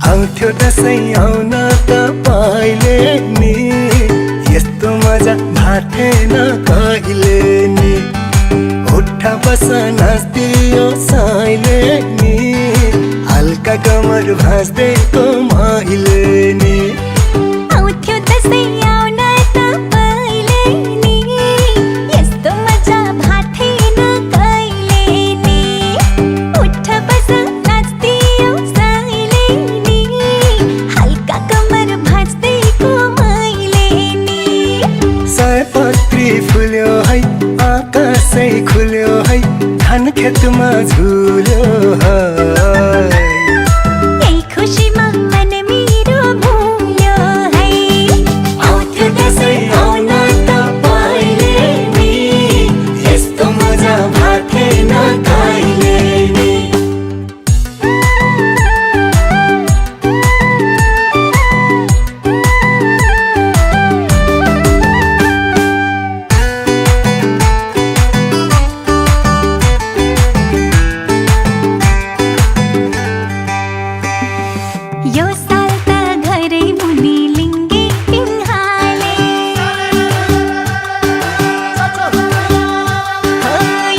आउँथ्यो दसैँ आउन तपाईले नि, यस्तो मजा भाथेन कहिले नि। उठा बस नाच्दियो साइले नि, हल्का कमर भाँच्दैको मैले नि। आउँथ्यो दसैँ आउन तपाईले नि, यस्तो मजा भाथेन कहिले नि। उठ बस नाच्दियो साइले नि, हल्का कमर भाँच्दैको मैले नि। सयपत्री फुल्यो है, आकाशै खुल्यो है, धान खेतमा झुल्यो है। यही खुसीमा मन मेरो भुल्यो है। आउँथ्यो दसैँ आउन तपाईले नि, यस्तो मजा भाथेन कहिले नि। यो साल त घरै मुनि लिङ्गे पिङ्हाले,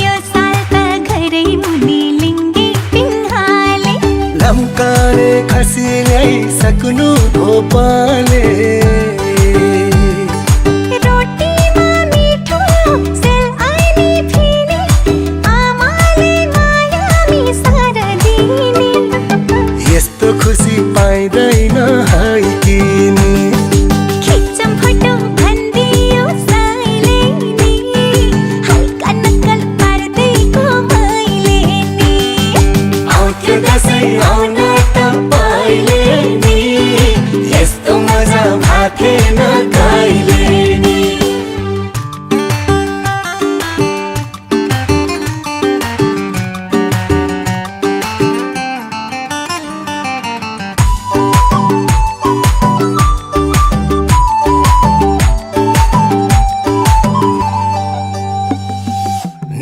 यो साल त घरै मुनि लिङ्गे पिङ्हाले। लम्काने खसी ल्याइ सक्नु भोपाले, रोटीमा मिठो सेल आइनी फिनी, आमाले माया मिसार दिने। यस्तो खुसी पाइँदैन है किनी। खिच्छौँ फोटो भन्दियो साइले नि, हल्का नक्कल पार्दैको मैले नि। आउँथ्यो दसैँ आउन तपाईले नि, यस्तो मजा भाथेन कहिले नि।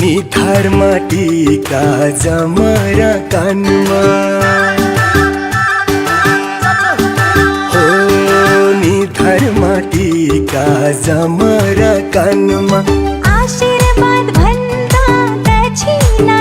निधार माटीका जमरा कानमा, हो निधार माटीका जमरा कानमा। आशीर्वाद भन्दा दक्षिणा